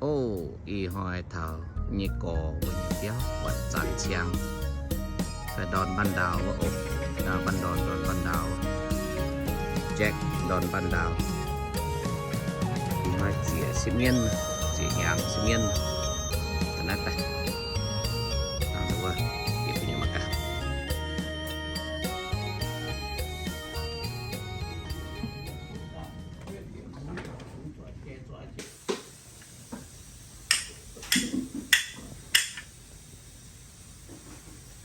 Ov, ih hnoi taux nyei gorx mbuo nyei biauv, buatc zanc ciang fai ndorn banh ndaaux wuov oc. Ndorn banh ndaaux, ndorn banh ndaaux, Jack ndorn banh ndaaux. Ih hnoi ziec sipv mienv, ziec hnyangx sipv mienv. Ga'naaiv daaih, wuov, bieqc mbuo nyei mangc gaax.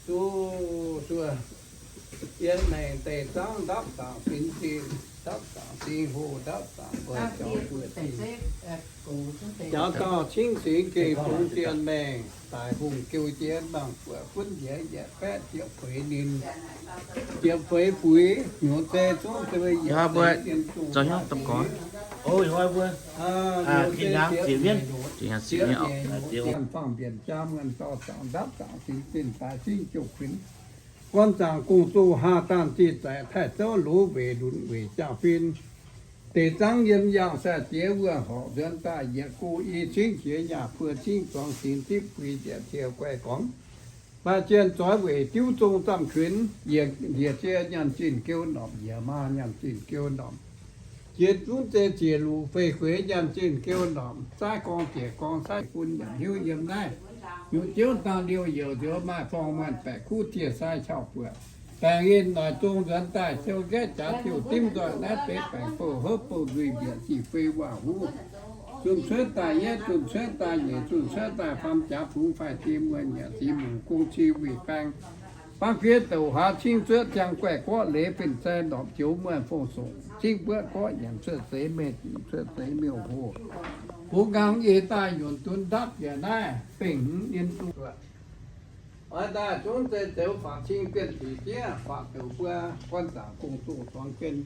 Zuqc, zuqc, yiem naaic deic zaangv ndapv zaangc sinx zinh, ndapv zaangc singx hoh, ndapv zaangc buoz jaux buoz zinh, jaux dauh cingv singx gengh bungx zien maengh, daic hungh geu jiex mangc buoz gunv njiec yietc baeqv ziepc feix ninh, ziepc feix fuix hnyouv zei zungv zei yietc feix ninh zungv. Fangh mbienc jaa muonh dauh zaangc ndapv zaangc sinx zinh daaih cingv jouh kuinx. Guon zaangc gong-zoh haa daanh zinh zaeqc taaih zouv loz weic lunx weic jaa-fin. Deic zaangv yiem yangh sai-diex wuov horqc nzuonx daaih yietc go i cingv jiex yaac buo cingv zuangx sinx zipv fui njiec cie guai gormx. Baac jien zoix weic diuv zong zamh kuinx, yietc njiec cie nyaanh zinh geu normh, yietc maa nyaanh zinh geu normh. Jiex zungv zei ziec luc fei gueix nyaanh zinh geu normh, zaaiv gorngv ziec gorngv saaiv bun nyanc hiuv yiem naaiv. Nyutc ziouv dangh liouh youc nzuonx maaih forng muonh baeqc kuv tieh sai qauv buoqc. Baengc yinh noic zong nzuonx daaih siou nqaeqv jaax diuh dimv nzoih naaiv deix baengc bouh hopv bouh nzuih mbiec sic fei waac huv. Zunh cuotv daaih yietv, zunh cuotv daaih nyeic, zunh cuotv daaih faam jaax fungx faix die muonh nyanc ziex mungc gong ci wuic baeng. Bangv fiev douc hlaax cingv zuoqv ziangh guaih gorqv leiz fin-saeng normh joux muonh fong-songc cingv buoqv gorqv nyanc cuotv seix mengh dingc cuotv seix miuc-hoh. Bungx nqaang ei daaih nyunc dunv ndapv yaac naaiv bengh hmz nyien duqv. Oix daaih zungv zei zoux faatv cing guen ziqc diev faatv douc buo guon zaangc gong-zoh zuangx guen.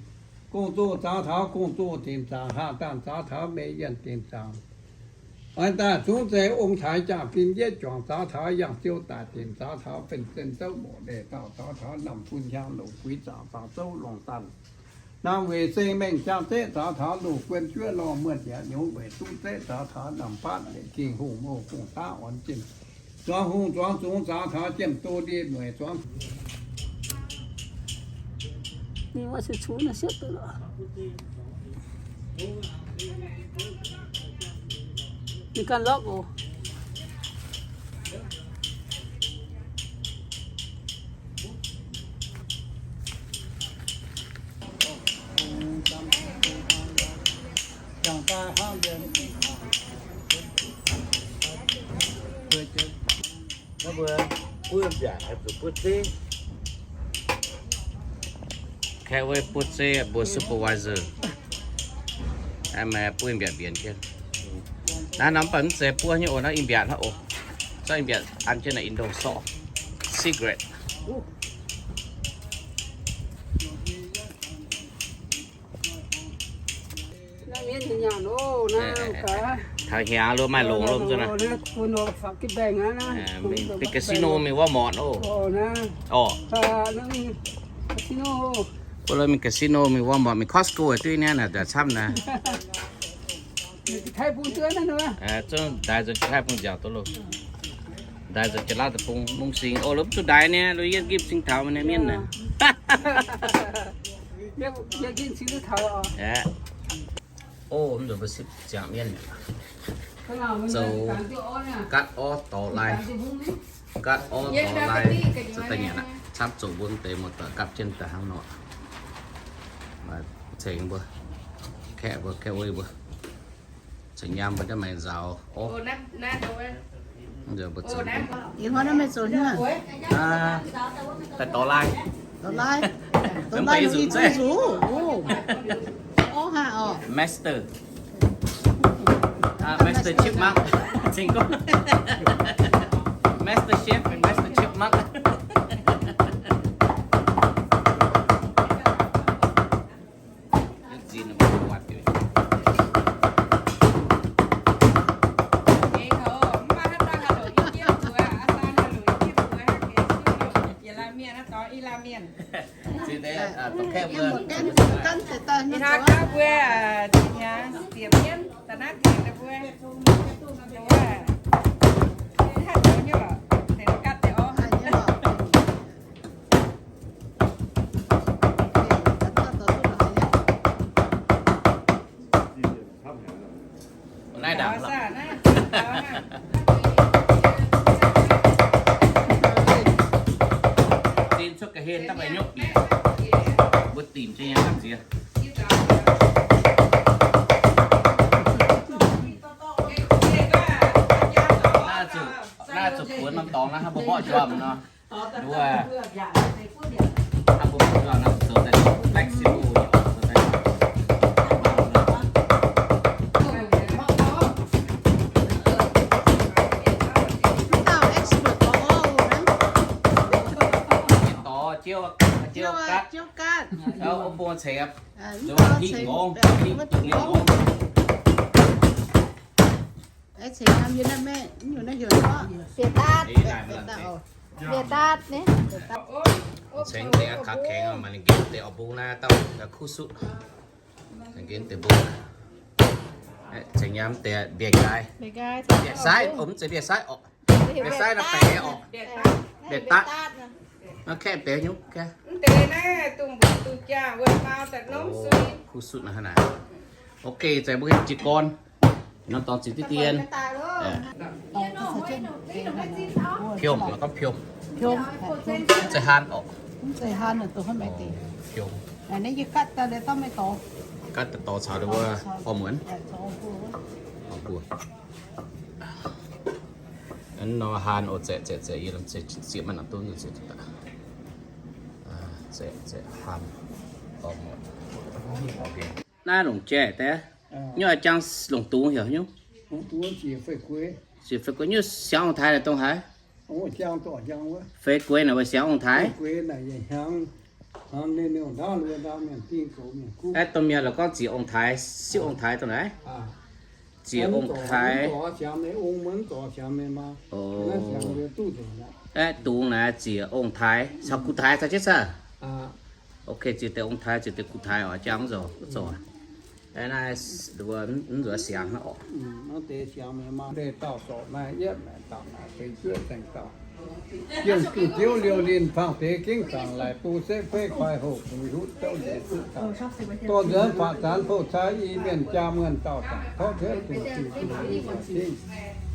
Gong-zoh zaux taux gong-zoh dimc zaangc, haah daanh zaux taux mei yienh dimc zaangc. Oix daaih zungv zei ong-taaix jaa-fin yietv juangc zaux taux yangh ziou daic dimc zaux taux fin-sen zouv moc leiz dauh zaux taux namh fun hiaang louc fuix zaangc fangx zouv longc daanh. Naamh weic seng mengh jaa-zeqv zaux taux loz guon juov lorh muonh yaac nyungc weic duqv zeqv zaux taux namh faatv weic ging hungh mouh fungh daav orn jienh. Zuangx hungh zuangx zungx zaux taux jiem do ndie mueic zuangx. Kaeqv wuov buov zeiv mbuo supervisor, maaih buov mbiaatc mbienx jienv. Naaiv norm baac mv zeiz buov nyei oc, naaiv i mbiaatc hnangv oc. Zorqv i mbiaatc an jienv naaic Indo sorqv. Secret. Taux hnyangx lo maaih longx lo zuqc naaic. Mingh casino mingh Walmart oc. Oc. Mbuo lo mingh casino mingh Walmart mingh Costco duqv naaiv naaic camv naaic. Zungv ndaix nzuonx Janx-Taiv Bung nziaauc duqv loh. Ndaix nzuonx Janx-Lauv Deic-Bung mungv sing oc. Lo mv zuqc ndaix niaa, lo yie nqipv sing taux mienh naaic. Aqv. Oc, mv nzunc mbuo sipv ziangx mienv. Zoux gatv orv dorh lai. Gatv orv dorh lai. Zoux daaih nyanc aqv. Camv zoqc mbuo mv deix muoz-doic gapv jienv daaih hnangv nor. Ceng mbuo, kaeqv mbuo, kaeqv wuov mbuo. Ceng nyaam mbuo daaih maaih nzaaux orv. Ih hnoi naaiv meih zoux hnyouv? Daaih dorh lai. Dorh lai. Dorh lai nor ih zuqc nzuqc. Orv haav orqc. Master. Master Chipmunk. Ceng gorngv Master Chef and Master Chipmunk. Ih hnoi mbuo zinh hnyangx ziepc mienv Naaiv ndaangc. Zinh cuotv ga'hlen daaih maaih nyuv bieqc, mbuo dimc jienv nyei hnangv nziex. Naaiv zuqc, naaiv zuqc buonv norm dorngx naaiv hnangv mbuo mborqv njormh nor. Nduov, hnangv mbuo mborqv njormh nor, zoux daaih flexible nyei, zoux daaih. Mv dauh expert gorngv oc, mienh dorh jiouv, jiouv gatv, jiouv gatv, o bung ceix, zoux hiv nqorngv, hiv duqv nyei nqorngv. Ceix naaiv yie naaiv maiv nyungc naaiv heuc bieqc daatv, bieqc daatv, bieqc daatv ni. Cengx deix aqv, kaax kaengx maaih ninh nqemh deix oix mbungv naaiv dauh kuv sutv. Ninh nqemh deix mbungv. Cengx nyaam deix mbiec nqaai, mbiec saiv, mv zeiz mbiec saiv oc. Mbiec saiv naaiv baeqc oc. Mbiec daatv. Maiv kaeqv deix nyungc. Kuv sutv naaiv hnangv naaic. Ok, zeix mbuo jiez gorn. Nor dorngx ziqc diqv dien. Piomh, gorngv piomh. Mv zeiz haan oc. Piomh. Gatv daaih dorh caux wuov orv muonz. Nor haan oc, zaeqc zaeqc zaeqc, yie sieqv maiv nangc duqv, zaeqc zaeqc haan orv muonz. Naaiv longc jai daaih, nyuoz jangx longc dungz heuc nyuv. Ziec fei gueix nyuv siangx ong-taaix naaic dongh haaix? Fei gueix naaic weic siangx ong-taaix. Aeqv, domh mienh la'gorngv ziec ong-taaix, siqv ong-taaix dongh naaiv. Ziec ong-taaix. Aeqv, dungz naaic ziec ong-taaix caux gu-taaix caux jienv saah? Ok, ziec deix ong-taaix, ziec deix gu-taaix oc, jangx zoc, zoc. Aeqv, naaiv nzuonx siangx hnangv oc. Deix siangx mienh maah, deix dauh sorc naaiv yietv maengc dauh naaic benx juov saeng dauh. Jienh gengh ziouv liouh linh fangx deix gengh zaangc laic, bu setv feiv kuaix hoc buix hutv zouv nzeix zuqv dauh. Dorh nzuonx faatv zanx fouv cai i mienh jaa muonh dauh zaangc tov cuotv dungz zuqc zuqc i buatc zingh.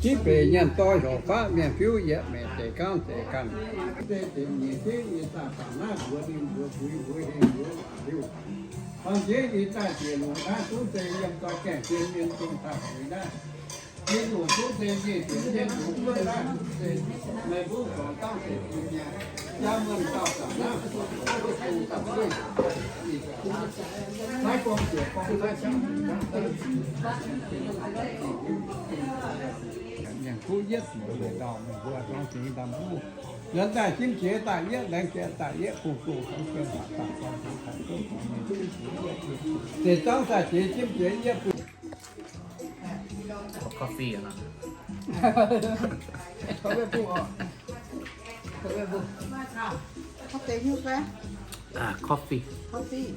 Zipv beic nyaanh doi horc faqv mienh fiuv yietc maengc deix gangv deix ganh. Zeiz deix nyeic jienv i daaih bangc naaiv mbuox ninh mbuox buix mbuox hengh mbuox waac liuh. Bangc jienv i daaih bieqc longc naaiv zungv zeiz yiem doix gaengh zien mienh dongh daaih buix naaiv. Mienh longc zungv zeiz njiec bieqc mienh longc duqv naaiv zungv zeiz meih mbuo gorngv dangv zeiz bun nyei. Jaa muonh dauh zaangc naaiv, naaiv gorngv ziec gorngv naaiv, mienh kuv yietv muoz meih dauh meih mbuo zorngv zingx daaih mbuo. Nzuonx daaih jimv jiex daaih yietv, laengz jiex daaih yietv, bungx-bungx gorngv jiex waac daaih gorngv jiex daaih zouv gorngv mienh jimv jiex yietv, zeiz zorngv daaih jiex jimv jiex yietv bungx. Coffee. Coffee. Coffee. Coffee.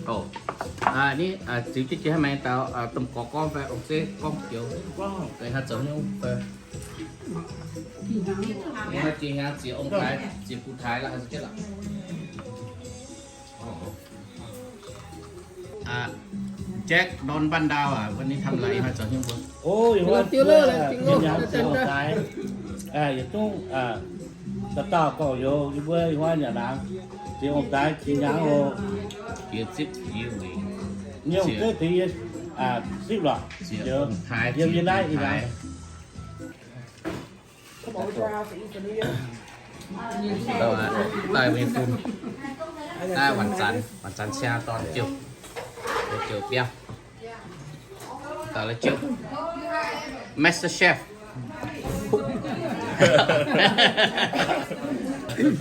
Ov. Ni ziux jienv jiex haaix maaih daux domh gorx gorngv fai ong-zeiv gorngv joux, gorngv deix haaix zoux nyungc fai. Jiex hnyangx ziex ong-taaix, ziex gu-taaix la'haaix zoux jienv lorqc. Jack นอนบ้านดาว อ่ะ วันนี้ทำอะไร มาจากเชียงตุง โอ้ย ว่า เดี๋ยวเลิกเลย เดี๋ยวเลิก เดี๋ยวเลิก yietc zungv dauh dauh gorngv youz, yie mbuo ih hnoi nyanc laangz, ziex ong-taaix qiex hnyangx oc. Nyungc duqv tengx yie sipv lorqc, yiem yie naaiv ih hnoi. Daaih mingh bun, daaih วันจันทร์ วันจันทร์ cia dorn jiouh, jiouh biauv. Daaih la'jiouh Master Chef.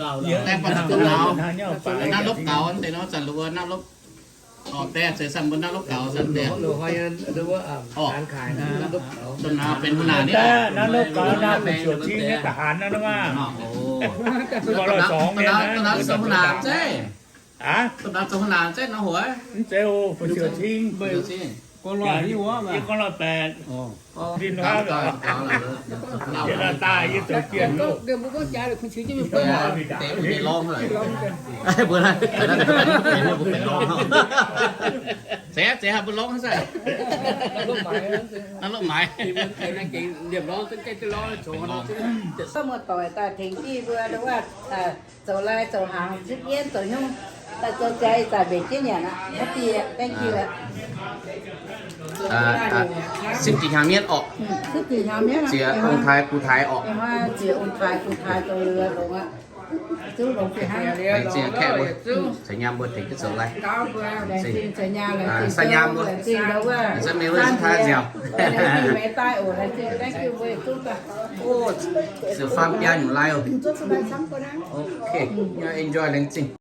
Daaih baac zuqc nauz, naaiv lopv gaux deix nor, zanc luoqc naaiv lopv. Orqc, deix zeiz sanv mbuo naaiv lopv gaux zanc deix. Orqc, zanc nauz benx หัวหน้า ni. Naaiv lopv gaux naaiv fu'jueiv cing naaiv da'hanx naaiv maah. Zanc nauz zoux หัวหน้า zeiv. Zanc nauz zoux หัวหน้า zeiv nor hoc. Mv zeiz oc, fu'jueiv cing. Gorngv lorh hiuv wuov, yie gorngv lorh baeqc. Daaih yie zoux jiex. Mbuo naaiv, mbuo benx lorngh. Zeiz, zeiz haaix mbuo lorngh sai. Naaiv lorqc maaiz. Muoz-doic daaih tengx jienv mbuo wuov, zoux lai zoux hnaangx, zipv mienv zoux nyungc, daaih zoux jaax ih zanc mbenc jienv nyanc aqv. Thank you aqv. Zipv jiex hnyangx mienv orqc. Ziex ong-taaix gu-taaix orqc. Ziex ong-taaix gu-taaix zoux longx aqv. Laengz zingh kaeqv mbuo, caux nyaam mbuo tengx jienv zoux lai. Laengz zingh caux nyaam, laengz zingh, laengz zingh wuov, zanc-mienh wuov, thank you. O, ziouc faam biaa nyungc lai oc. Ok, enjoy, laengz zingh.